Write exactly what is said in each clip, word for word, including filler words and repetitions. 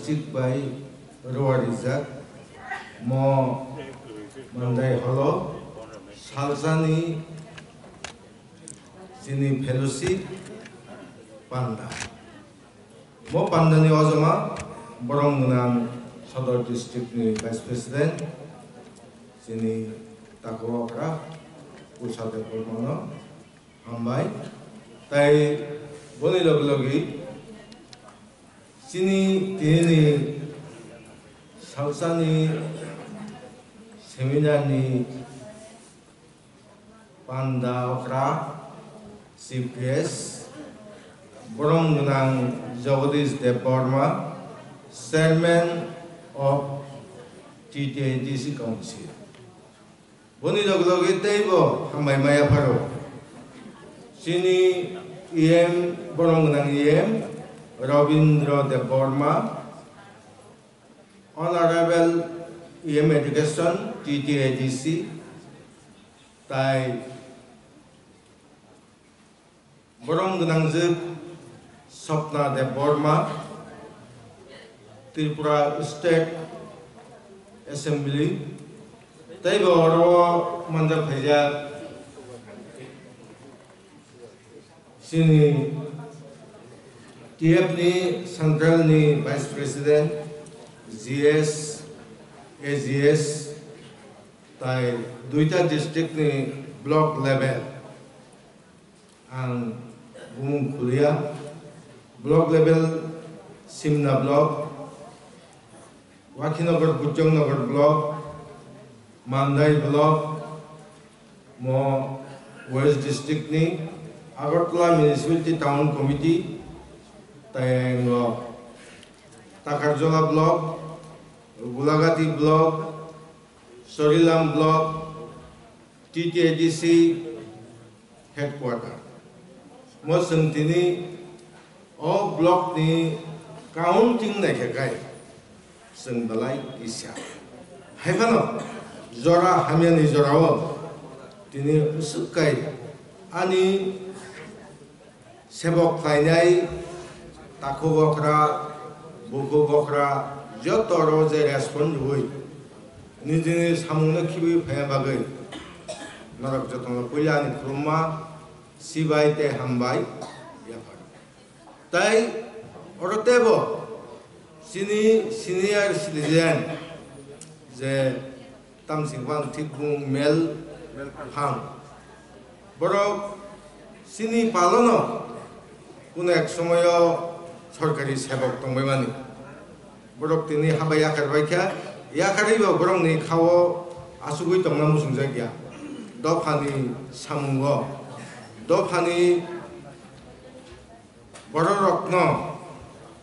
Bai ruwa rijak mo Mandai holo salsani chini fellowship panda. Mo pandani ojoma borong gwnang Sodor district ni vice president chini takhuk okra Usha Debbarmano hambai. Tai boni logi logi chini tini ni salsani seminar ni panda okra chief guest borong gwnang Jagadish Debbarma, chairman of T T A D C council. Boni logi logi teibo hambai maya pharo. Chini E M, borong gwnang E M Rabindra Debbarma, Honorable E M Education, T T A D C, tai borong gwnangjwk Swapna Debbarma, Tripura State Assembly, teibo oro manjak phaijak chini T F ni Central ni Vice President, G S, A G S, tai duita district ni block level ang bumung khuliya, block level Simna block, Wakhinagar Bujongnagar block, Mandai block, mo West district ni Agartala Municipality Town Committee, tai ang Takarjola block, Gulagati block, Sorilam block, T T A D C headquarter. Mo chwng tini o block ni counting naikha kai chwng belai kisa. Hai phano jora hamya ni jora o tini bwswk kai ani sebok khlainai takhuk okra, bukhuk okra, joto oro je respond rwui nijini samungno khibui phaiya bagwi norok jotono puila ani khulumma, sibai tei hambai yaphar. Tai oro teibo chini senior citizen je tamsing bang thik bung mel phang. Borok chini palono kuno ek somoyo sorkari sebok tongbaimani. Borok tini haba yakar baikha, yakarwibo borokni khao asugwi tongna muchungjakya. Dophani samungo, dophani bororokno,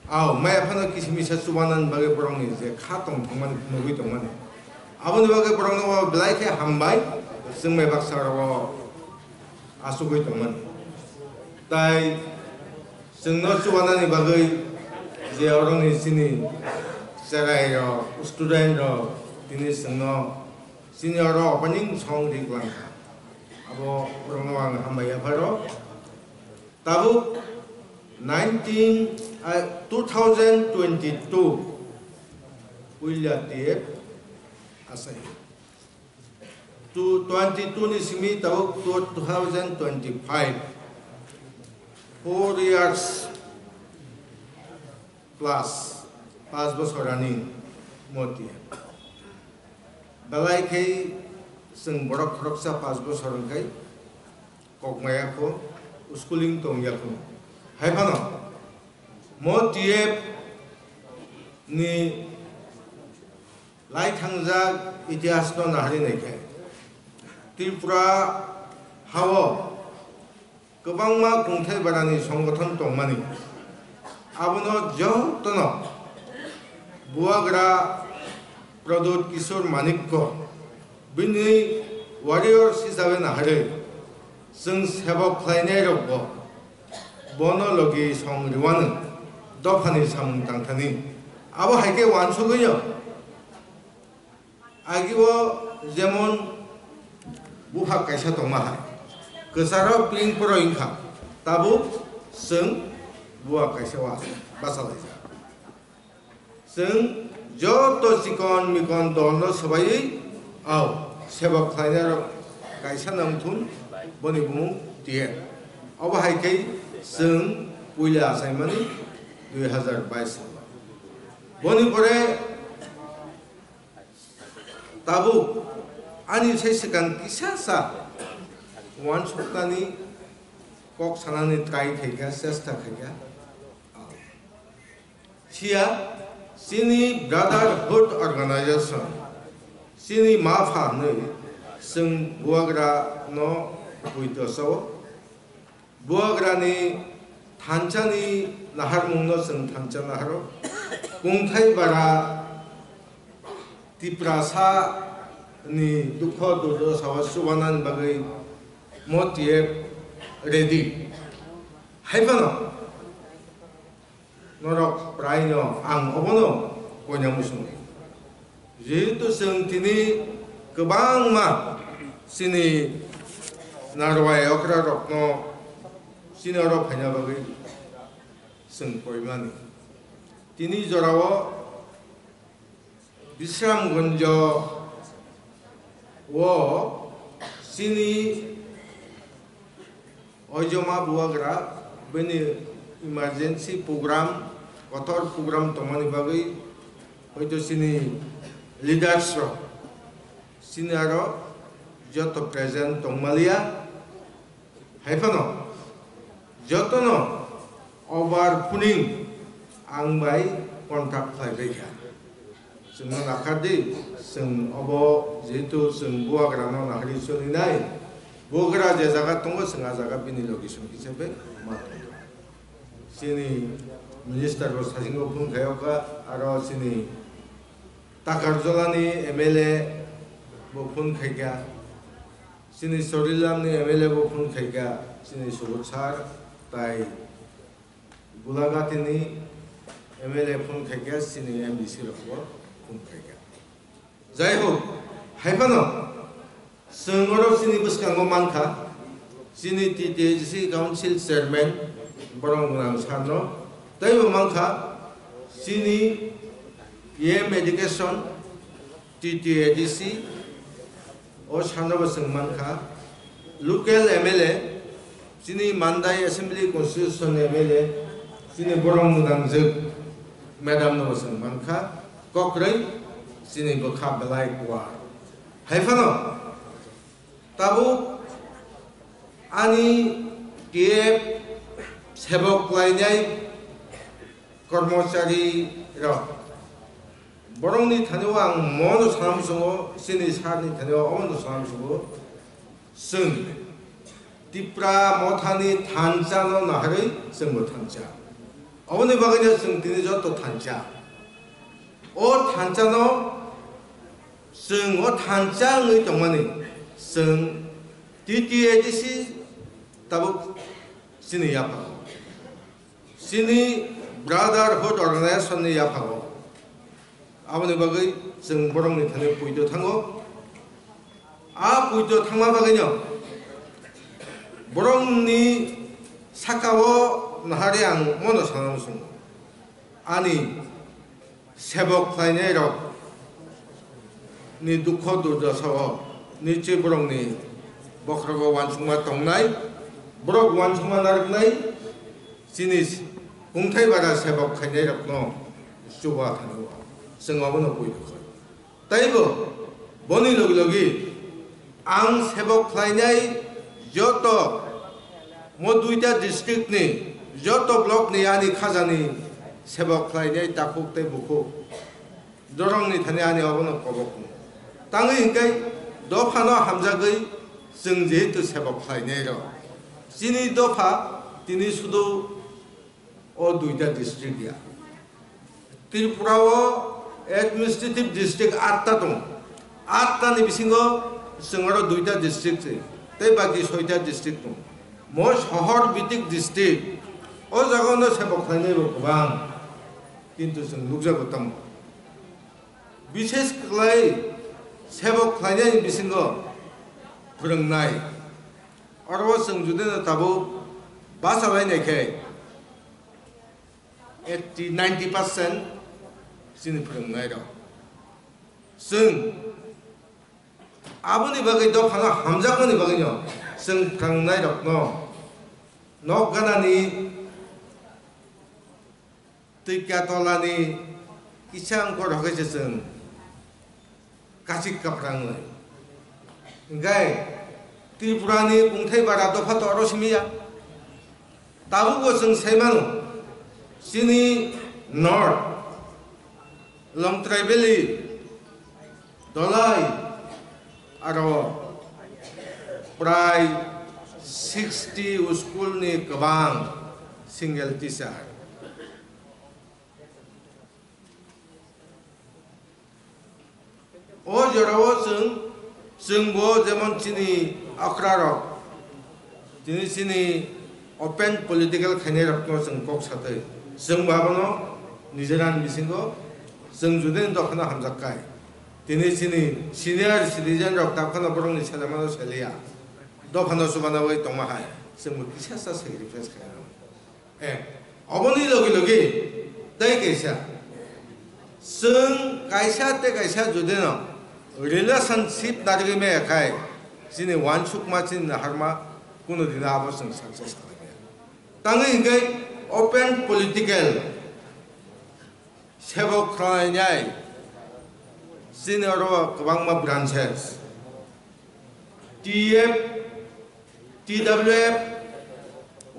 au, maya phano kisi misa chubanani bagwi borokni je kha tong thangmani, nugwi tongmani. Aboni bagwi borokno o belai khe hambai, chwng bai baksa rogo asugwi tongmani. Tai chwngno chubanani bagwi je oroni chini cherai rok, student rok, tini chwngno chini oro opening song ri gwlangkha. Abo borokno ang hambai yapharo. Tabuk nineteen, ah, two thousand twenty-two puila T F asai. Two, twenty-two ni simi tabuk two, two thousand twenty-five. Four years plus, pas bosor ani mo T F. Belai khai chwng borok khoroksa pas bosor wngkhai. Kok maya kho, schooling tong ya kho. Hai phano, mo T F ni lai thangjak itihas no nahari nai khe, Tripura hao kwbangma kungthai barani songgothon tongmani. Abono jotono buagra Pradyut Kishore Manikko bini warriors hisabe naharwi chwng sebok khlainairokbo bono logi song rwano dophani samung tangthani. Abo hai khe uansugwino agio jemon bupha kaisa tongma hai kwcharo pling poroi wngkha, tabuk chwng buwa kaisa wa bachalaijak. Chwng joto chikon mikon dolno swbaiwi, au, sebok khlainai rok kaisa nangthun, boni bumung T F. Obo hai khe chwng puila achaimani dui hazar bais salo. Boni pore tabuk ani sai swkang kisa sa uansuknani kok sanani try khaikha, chesta khaikha. Siya, chini brotherhood organization, chini mapha hwnwi chwng buagra no puito sao. Buagrani thanchani naharmungno chwng thancha naharo. Kungthai bara Tiprasa ni dukho durdo sao chubanani bagwi mo T F ready. Haiphano norok praino ang obono koina muchungo. Jehetu chwng tini kwbangma chini narwai okra rokno chini oro phaina bagwi chwng koimani. Tini jorao Bisramganjo o chini oijoma buagra bini emergency program, kotor program tongmani bagwi hoito chini leaders rok chini aro joto present tongmaliya. Haiphano jotono over phuning ang bai contact khlai bai kha. Chwngno nakhar di, chwng obo jehetu chwng buagrano nahari solinai, buagra je jaga tongo chwng a jaga bini location hisabe ma tongo. Chini minister bo sasingbo phone khaiyokha, aro chini Takarjolani M L A bo phone khaikha. Chini Sorilamni M L A bo phone khaikha, chini Subodh sir, tai Gulagatini M L A phone khaikha, chini M D C rokbo phone khaikha. Jai hok, haiphano chwng oro chini bwskango mankha, chini T T A D C Council Chairman Borong Gwnang sir no, teibo mankha chini P M Education, T T A D C o sanobo chwng mankha, local M L A, chini Mandai Assembly Constitution M L A, chini Borong Gwnangjwk madam nobo chwng mankha, kokrwi chini bwkha belai kuar. Haiphano tabuk ani T F sebok khlainai kormochari rok. Borokni thani o ang mono sanam sungo, chini sir ni thani o omono sanam sungo. Chwng Tipra mothani thansa no naharwi chwngbo thansa. Oboni bagwino chwng tini joto thansa. O thansa no chwng o thansa wngwi tongmani chwng T T A D C tabuk chini yapha. Chini Brotherhood Organization ni yaphago. Aboni bagwi chwng borokni thani puito thango. A puito thangma bagwino borokni sakao nahari ang mono sana muchungo. Ani sebok khlainai rok ni dukho durdasao nichwi borokni bokhorogo uansukma tongnai, borok uansukma narwknai, chini kungthai bara sebok khlainai rokno chuba thani o chwng obono pui rwkha. Taibo boni logi logi ang sebok khlainai joto mo duita district ni joto block ni ani khajani sebok khlainai takhuk tei bukhuk dorong ni thani ani obono kobok tangwi hingkai dopha no hamjagwi chwng jehetu sebok khlainai rok chini dopha tini sudu o duita district ya. Tripura o administrative district atta tongo. Atta ni bisingo chwng oro duita district se, tei baki soita district tongo. Mo sohor bitik district, o jaga no sebok khlainai bo kwbang, kintu chwng nukjago tamo. Bishes khlai sebok khlainai bisingo phwrwngnai. Oro chwng judino tabuk basa lainai khe, eighty, ninety percent Chini phrwngnairok. Chwng aboni bagwi dophano hamjakmani bagwino chwng phrwngnairokno nok ganani twi katolani kisa wngkor hokhe se chwng kachik kaphrang wngnai. Hingkhai Tripurani kungthai bara dopha to oro simiya. Tabukbo chwng sai mano, chini North, Longtrai Valley, Dholai, aro prai sixty school ni kwbang single teacher. O jorao chwng, chwngbo jemon chini okrarok, tini chini open political khainairokno chwng kok satwi, chwngbo abono nijera ni bisingo chwng judini dophano hamjak kai. Tini chini senior citizen rok takhano borokni selamano seliya, dophano chubanawi tongma hai chwngbo kisa sa sacrifice khainai. Eh, oboni logi logi tei kaisa, chwng kaisa tei kaisa judino relationship narigwi maya khai, chini wansukma, chini naharma, kuno dino abo chwng success khlai maya. Tangwi hingkhe open political sebok khlainai chini oro kwbangma branches, T F, T W F,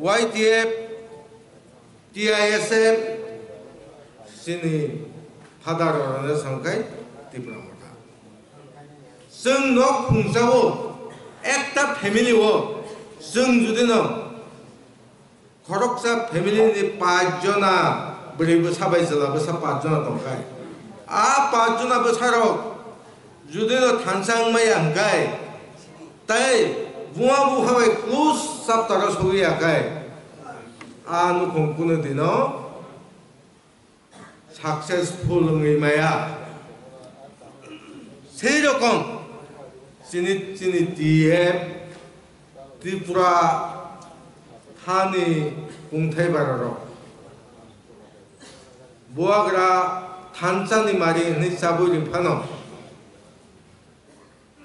Y T F, T I S F, chini father orona songkhai Tipra Motha. Chwng nok phungsa o ekta family o chwng judino khoroksa family ni pach jona bwrwi bwsa bai chwla bwsa pach jona tongkhai. A pach jona bwsarok judino thansa wngmaya hwnkhe tei buma bupha bai close chapter o sogwi ya khe, a nukhung kuno dino successful wngwi maya. Sei rokom chini, chini T F Tripura hani kungthai bararok buagra thansa ni mari hwnwi chabwi ri phano,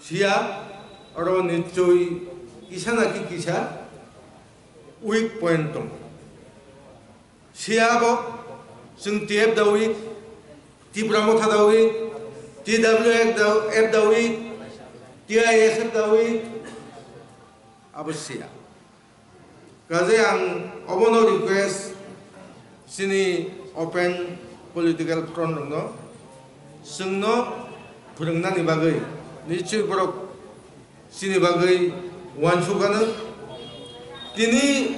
Siya oro nichoi kisa na ki kisa weak point tongo. Siya bo chwng T F da weak, Tipra Motha da weak, T W F da, F da weak, T I S F da weak, abo siya. Kaje ang obono request chini open political front rokno, chwngno phwrwngnani bagwi nichoi borok chini bagwi uansukgano. Tini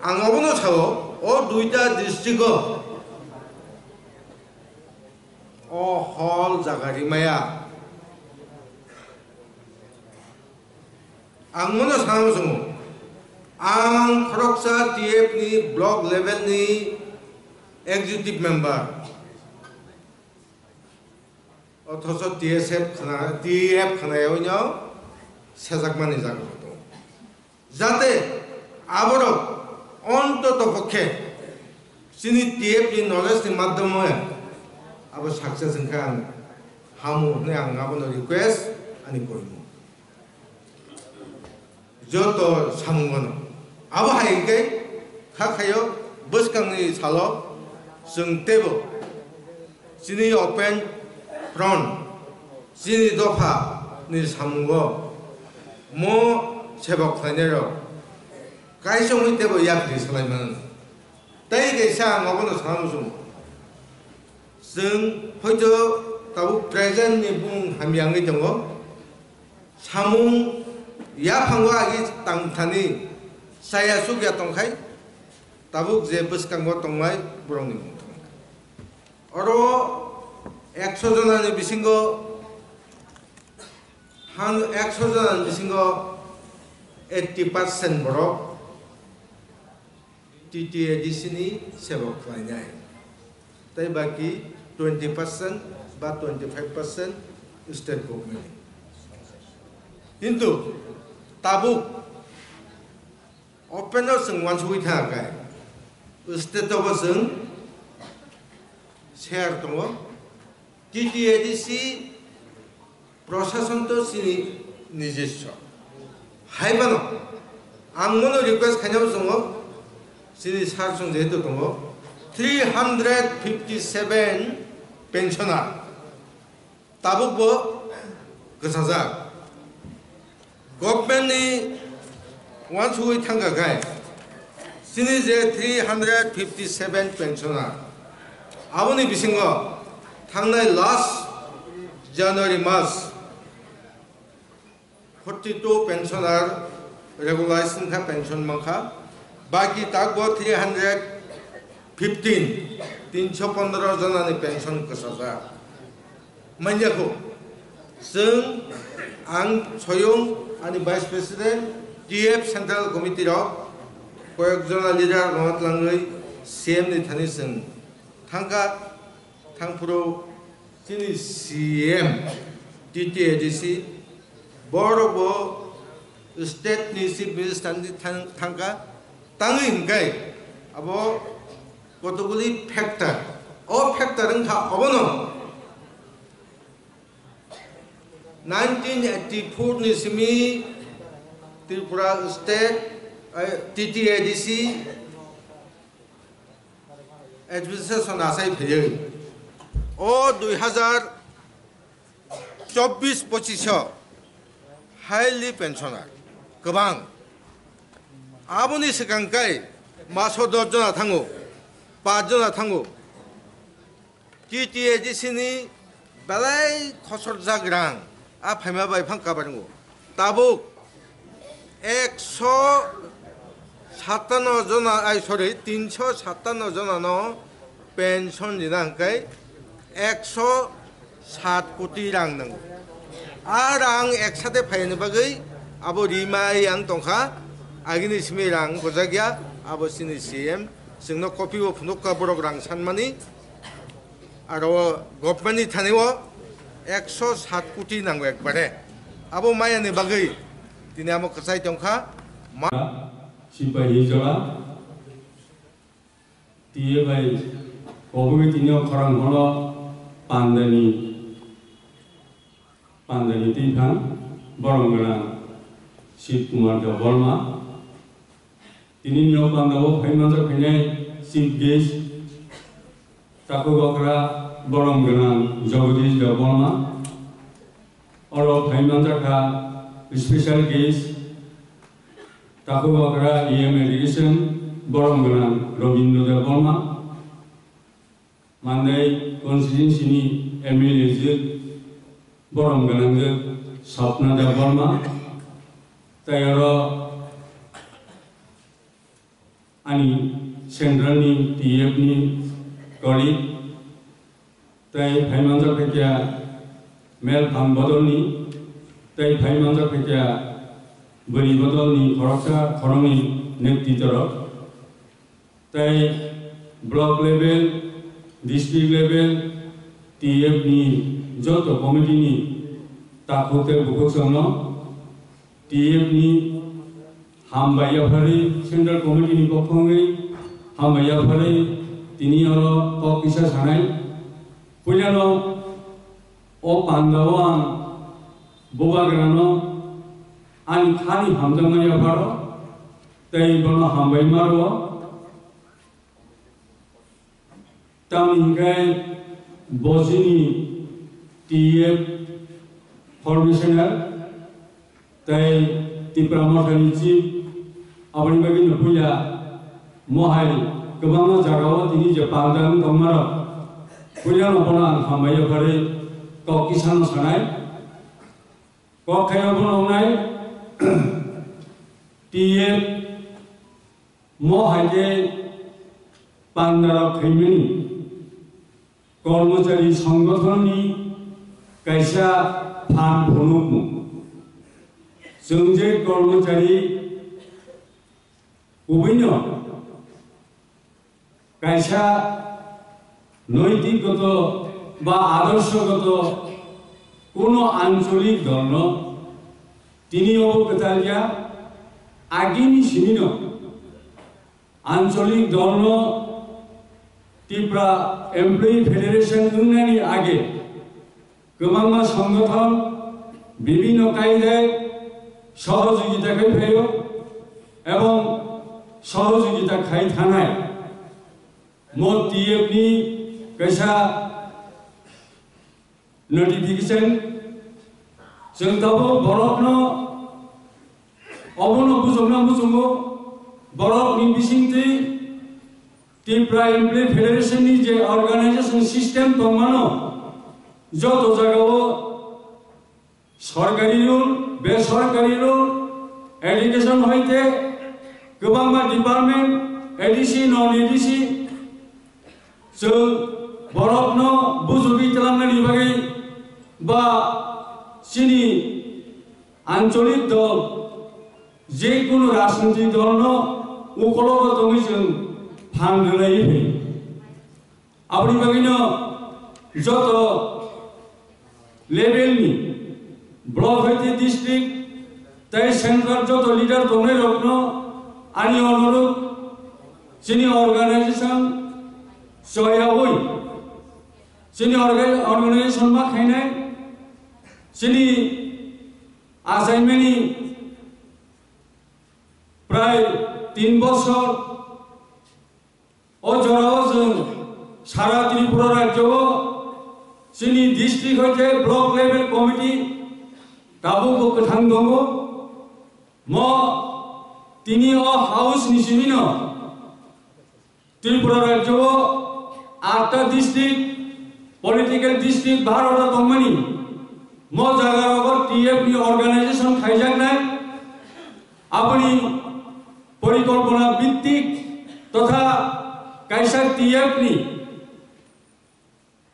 ang obono sao, o duita district o o hall jaga rimaya. Ang mono sana muchungo, ang khoroksa T F ni block level ni executive member, othocho T S F khna, T F khnayawi no sejakmani jaga tongo. Jate aborok ontoto pokhe chini T F ni knowledge ni madhyome abo success wngkha ang hamu hwnwi ang abono request ani koimung. Joto samungono. Abo hai hwnkhe kha khaio bwskangni salo chwng teibo chini open front, chini dopha ni samungo mo sebok khlainairok kaisa wngwi teibo yapri salai mano. Tei kaisa ang obono sana muchungo. Chwng hoito tabuk present ni bumung hamya wngwi tongo. Samung yaphango agi tang thani chaya chukya tongkhai, tabuk je bwskango tongnai borokni mung thangkha. Oro ekso jonani bisingo, han ekso jonani bisingo eighty percent borok T T A D C ni sebok khlainai, tei baki twenty percent ba twenty five percent state government ni. Kintu tabuk open o chwng uansugwi thangkha khe, state o bo chwng share tongo, T T A D C prosason to chini nijiswa. Hai phano ang mono request khainai bo chwngo, chini sir chwng jehetu tongo, three hundred fifty seven pensioner tabuk bo kwchajak. Government ni uansugwi thangkha khai chini je three hundred fifty seven pensioner, aboni bisingo thangnai last January mas forty two pensioner regularize wngkha, pension mankha, baki tabuk bo three hundred fifteen, tinsho pondro jonani pension kwchajak. Manya kho. Chwng, ang soyung, ani Vice President, T F Central Committee rok, koyek jona leader rok twlangwi C M ni thani chwng thangkha, thangphuru chini C M, T T A D C, borok bo state ni Chief Minister ni thang-, thangkha, tangwi hwnkhe abo kotokguli factor, o factor wngkha obono nineteen eighty-four ni simi Tripura State, eh, T T A D C administration achai phaiwi o dui hazar chobbish pochish o highly pensioner kwbang. Aboni swkang kai maso dos jona thango, paanch jona thango. T T A D C ni belai khosorjak rang a phaima bai phang kabar wngo. Tabuk ekso satanno jona, ai, sorry, tinsho satanno jona no pension rina hwnkhe ekso sat koti rang nango. A rang eksate phaiyani bagwi abo rimai ang tongkha, agini simi rang gojak ya, abo chini C M chwngno copy o phunukha borok rang sanmani. Aro government ni thani o ekso sat koti nango ekbare. Abo mayani bagwi tini amo kwchai tongkha. Ma- Sipai jora. T A bai kobogwi tini o khorang hono pandani, pandani twiphang borom gwnang Shiv Kumar Debbarma. Tini ni o pandao phai manjak phainai chief guest takhuk okra borom gwnang Jagadish Debbarma. Oro phai manjak kha special guest takhuk okra E M Education borom gwnang Robindra Debbarma. Mandai constituency ni M L A jwk borom gwnangjwk Swapna Debbarma, tei oro ani central ni T F ni colleague, tei phai manjak phaikha Melphang bodolni, tei phai manjak phaikha bwrwi bodolni khoroksa khoroknwi netrito rok. Tei block level, district level, T F ni joto committee ni takhuk tei bukhuk songno T F ni hambai yapharwi, Central Committee ni bokhongwi hambai yapharwi tini oro kok kisa sanai. Puilano o pandao ang bubagrano ani khani hamjakma yapharo tei bono hambai ma rwo. Tamni hwnkhe bo chini T F formationer tei Tipra Mothani chief, aboni bagwi no puila mohai kwbangma jagao tini je panda wng tongmarok, puilano bono ang hambai yapharwi kok kisa no sanai. Kok khaio bono wngnai T F mo hai khe pandarok khaimani kormochari songgothonni kaisa phan phunukmung. Chwng je kormochari kubuino kaisa noitikgoto ba adorshogoto kuno ancholik dolno tini obo kwtal ya, agini simino ancholik dolno Tipra Employee Federation wngnani age Kwbangma songothon bibhinno kaide sohojogita khai phaio ebong sohojogita khai thanai. Mo T F ni kaisa notification, chwng tabuk borokno obono bujokna muchungo, borokni bisingtwi Tripura Employee Federation ni je organization system tongmano, joto jagao sorkari rule, besorkari rule, education hoite kwbangma department, A D C, non A D C, chwng borokno bujogwi twlangnani bagwi ba chini ancholik dol, je kunu rajnitik dolno ukologo tongwi chwng phan rwlaiwi phaio. Aboni bagwino joto level ni block hoite district tei central joto leader tongnai rokno ani onurudh, chini organization choyaui, chini orga-, organization ma khainai, chini achaimani prai tin bosor. O jorao chwng sara Tripura rajyo o chini district hoite block level committee tabuk bo kwthang tongo. Mo tini o house ni simino Tripura rajyo o atta district, political district baro ta tongmani. Mo jaga rogo T F ni organization khaijaknai. Aboni porikolpona bittik totha kaisa T F ni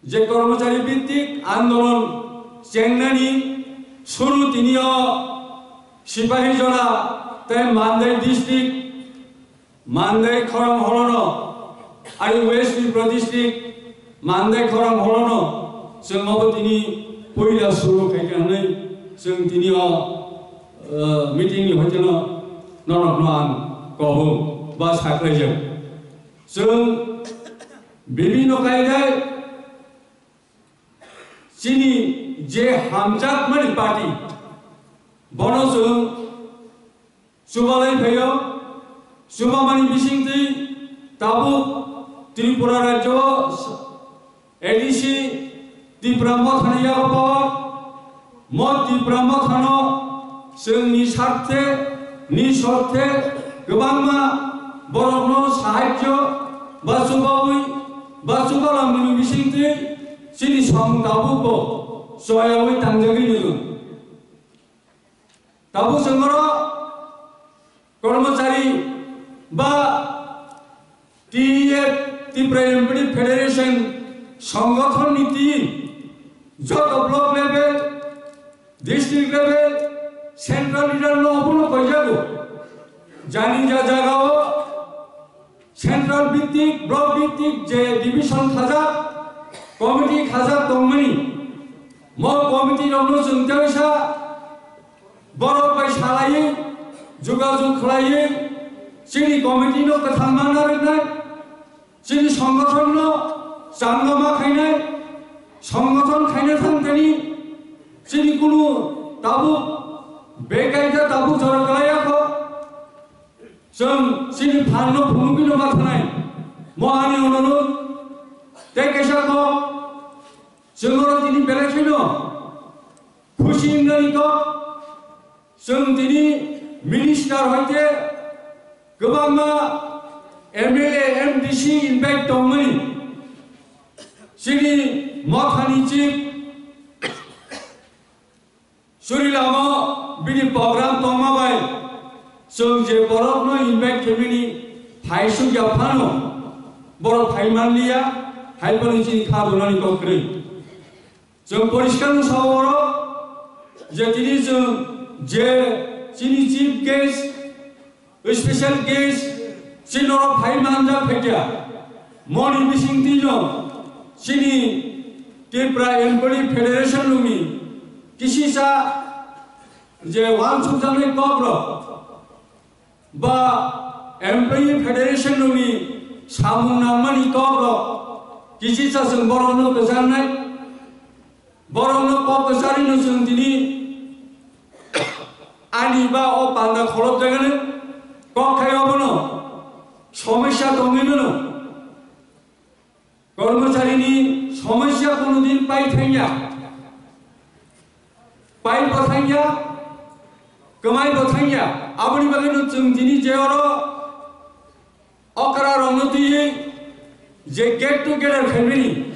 je kormochari bittik andolon chengnani suru tini o Sipahijola tei Mandai district, Mandai khorang holono, ari West Tripura district, Mandai khorang holono, chwng obo tini puila suru khaikha hwnwi chwng tini o, eh, meeting ni hoiteno norokno ang kobo ba saklaijak. Chwng bibhinno kaidai chini je hamjakmani party, bono chwng chubalai phaio, chubamani bisingtwi tabuk Tripura rajyo A D C Tipra Mothani yago power, mo Tipra Mothano chwngni sarthe, ni sorthe kwbangma borokno sahajyo ba chubaui ba chubalamani bisingtwi chini samung tabukbo choyaui tangjagwi nwngo. Tabuk chwng oro kormochari ba T F, Tripura Employee Federation songothon ni team joto block level, district level, central leader no obono koijago. Jani ja jagao central bittik, block bittik je division khajak, committee khajak tongmani, mo committee rokno chwng teisa borok bai salaiwi, jogajog khlaiwi, chini committee no kwthang manna rwnai, chini songothon no changma ma khainai, songothon khaina thang thani, chini kunu tabuk bekaita tabuk jora kwlaiya kho. Chwng chini phan no phunugwi no ma thanai. Mo ani onurudh, tei kaisa kok, chwng oro tini belai kheno khusi wngnani kok, chwng tini minister hoite kwbangma M L A, M D C invite tongmani. Chini mothani chief Suri lama bini program tongma bai chwng je borokno invite khaimani phaisukya phano borok phai manliya, hai phano chini kha rwnani kok kwrwi. Chwng poriskar no sao oro je tini chwng je chini chief guest, special guest, chini oro phai manjak phaikya. Moni bising tino chini Tripura Employee Federation lumi kisisa je wansukjaknai kok rok ba Employee Federation lumi samung nangmani kok rok kisisa chwng borokno kwchangnai. Borokno kok kwcharino chwng tini ani ba o panda kholopjagani kok khai obono somosya tongwi mano. Kormocharini somosya kono din pai thangya, pai bo thangya, kwmai bo thangya. Aboni bagwino chwng tini je oro okra rokno twiwi je get together khaimani,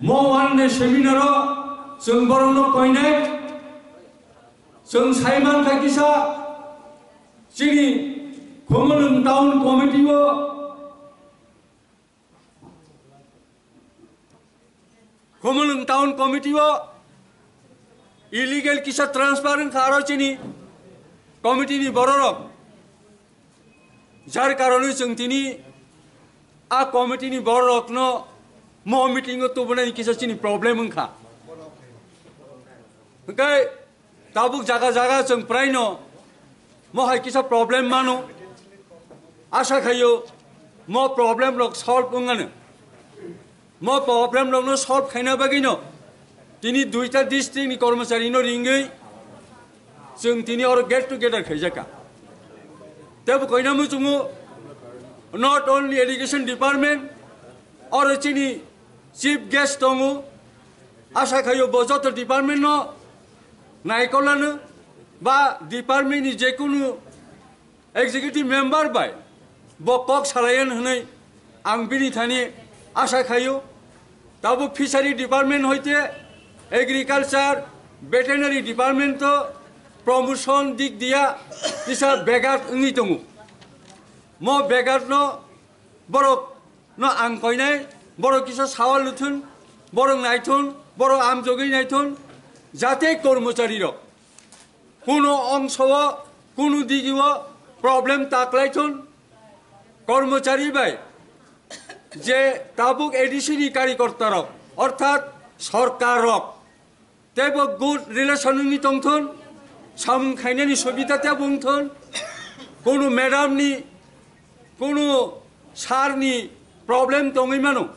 mo one day seminar o chwng borokno koinai. Chwng saiman kha kisa chini Khumulwng Town Committee o, Khumulwng Town Committee o illegal kisa transfer wngkha aro chini committee ni bororok. Jar karonwi chwng tini a committee ni bororokno mo meeting o tubunani kisa chini problem wngkha. Hwnkhe tabuk jaga jaga chwng praino mo hai kisa problem mano. Asa khaio mo problem rok solve wngano. Mo problem rokno solve khaina bagwino tini duita district ni kormochari no ringwi chwng tini oro get together khaijakha. Tebo koina muchungo, not only education department, oro chini chief guest tongo, asa khaio bo joto department no naikolano ba department ni jekunu executive member bai bo kok salayan hwnwi ang bini thani asa khaio. Tabuk fishery department hoite agriculture, veterinary department to promotion dik dia kisa begat wngwi tongo. Mo begat no borok no ang koinai, borok kisa sawal luthun, borok naithun, borok amjogwi naithun, jate kormochari rok kuno ongso o, kuno digi o problem ta klaithun. Kormochari bai je tabuk A D C ni karikorta rok, orthat sorkar rok, tebo good relation wngwi tongthun, samung khainani subida tebo wngthun, kunu madam ni, kunu sir ni problem tongwi mano,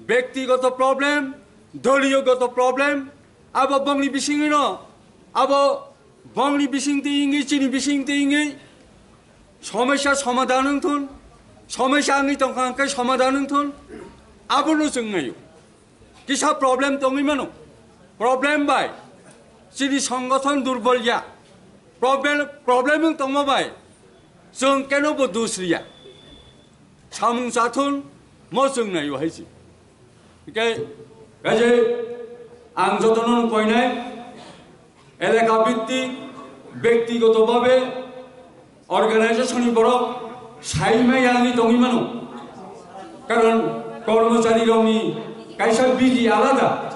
bektigoto problem, doliyogoto problem, abo bongni bisingwino, abo bongni bisingtwi wngwi, chini bisingtwi wngwi somosya somadhan wngthun, somosya wngwi tongkha hwnkhe somadhan wngthun, abono chwng naio. Kisa problem tongwi mano. Problem bai chini songothon durbol ya. Problem, problem wng tongma bai chwng keno bo dus riya. Samung chathun mo chwng naio hai se. Hingke kaje ang jotono koinai elaka bhittik, bektigoto bhabe organization ni borok sai maya wngwi tongwi mano. Karon kormochari rokni kaisa bidi alada,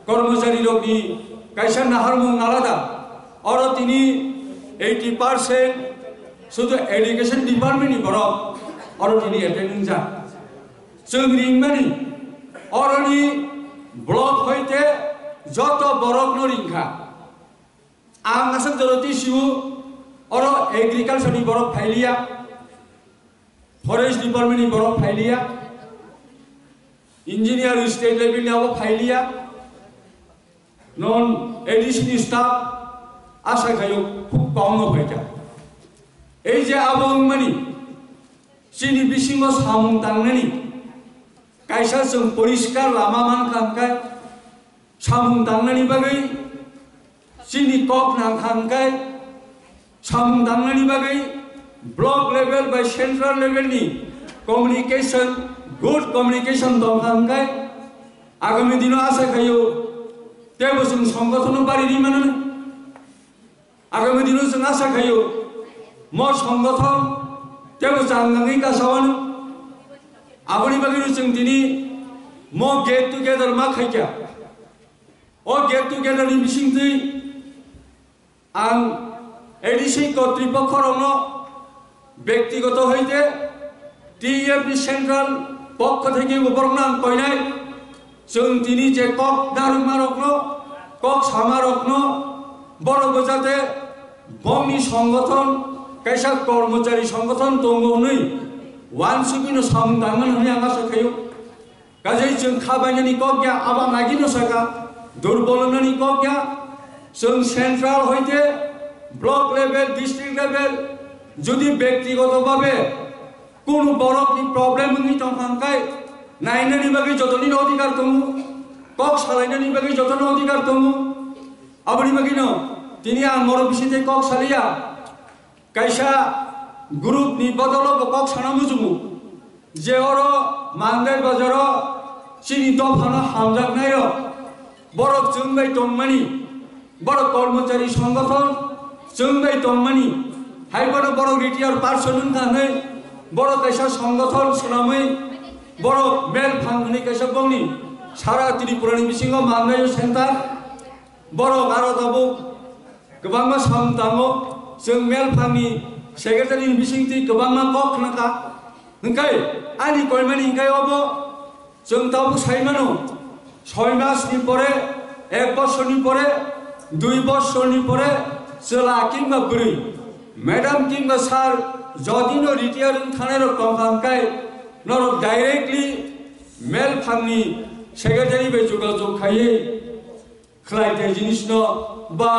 kormochari rokni kaisa naharmung alada. Oro tini eighty percent sudu education department ni borok oro tini attend wngjak. Chwng ringmani oroni block hoite joto borokno ringkha. Ang aswk jora twi sio, oro agriculture ni borok phailiya, forest department ni borok phailiya, engineer state level ni abo phailiya, non A D C ni staff asa khaio khub kom no phaikha. Ei je abo wngmani chini bisingo samung tangnani kaisa chwng poriskar lama mankha hwnkhe, samung tangnani bagwi chini kok nangkha hwnkhe, samung tangnani bagwi block level bai central level ni communication, good communication tongkha hwnkhe, agami dino asa khaio tebo chwng songothono bari ri mano. Agami dino chwng asa khaio, mo songothon tebo changangwi kasawano. Aboni bagwino chwng tini mo get together ma khaikha. O get together ni bisingtwi ang A D C kotripokkho rokno bektigoto hoite T F ni central pokho theke bo borokno ang koinai, chwng tini je kok narwkmarokno, kok samarokno, borok bo jate bongni songgothon, kaisa kormochari songgothon tongo hwnwi wansugwino samung tangmani hwnwi ang asa khaio. Kajai chwng kha bainani kok ya, abo ang agino saka. Durbol wngnani kok ya, chwng central hoite block level, district level, jodi bektigoto babe kunu borokni problem wngwi tongkha hwnkhe nainani bagwi jotoni no odhikar tongo, kok salainani bagwi jotoni odhikar tongo. Aboni bagwino tini ang moro bisingtwi kok saliya. Kaisa group ni bodolo bo kok sana mujumu je oro Mandai bazaro chini dophano hamjaknairok borok chwng bai tongmani, borok kormochari songothon chwng bai tongmani, hai bono borok retire person wngkha hwnwi borok kaisa songothon swnamwi borok mel phang hwnwi kaisa bongni sara Tripura ni bisingo Mandai o center. Borok aro tabuk kwbangma sam tango, chwng mel phangni secretary ni bisingtwi kwbangma kok khnakha. Hwnkhe ani koimani hwnkhe obo chwng tabuk saimano, soi mas ni pore, ek bosor ni pore, dui bosor ni pore chwla kimba bwrwi, madam kimba sir, jodi no retire wng thanai rok tongkha hwnkhe norok directly mel phangni secretary bai jogajog khaiwi khlai thai jinisno ba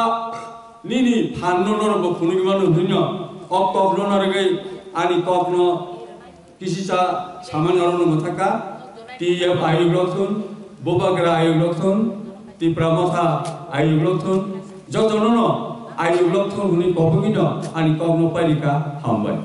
nini phanno norok bo phunugwi mano hwnwi no o kokno narwgwi ani kokno kisisa samani orono mwthaka. T F ayuk rok thun, Bubagra ayuk rok thun, Tipra Motha ayuk rok thun, jotono no ayuk rok thun hwnwi kobogwino ani kokno pailika. Hambai.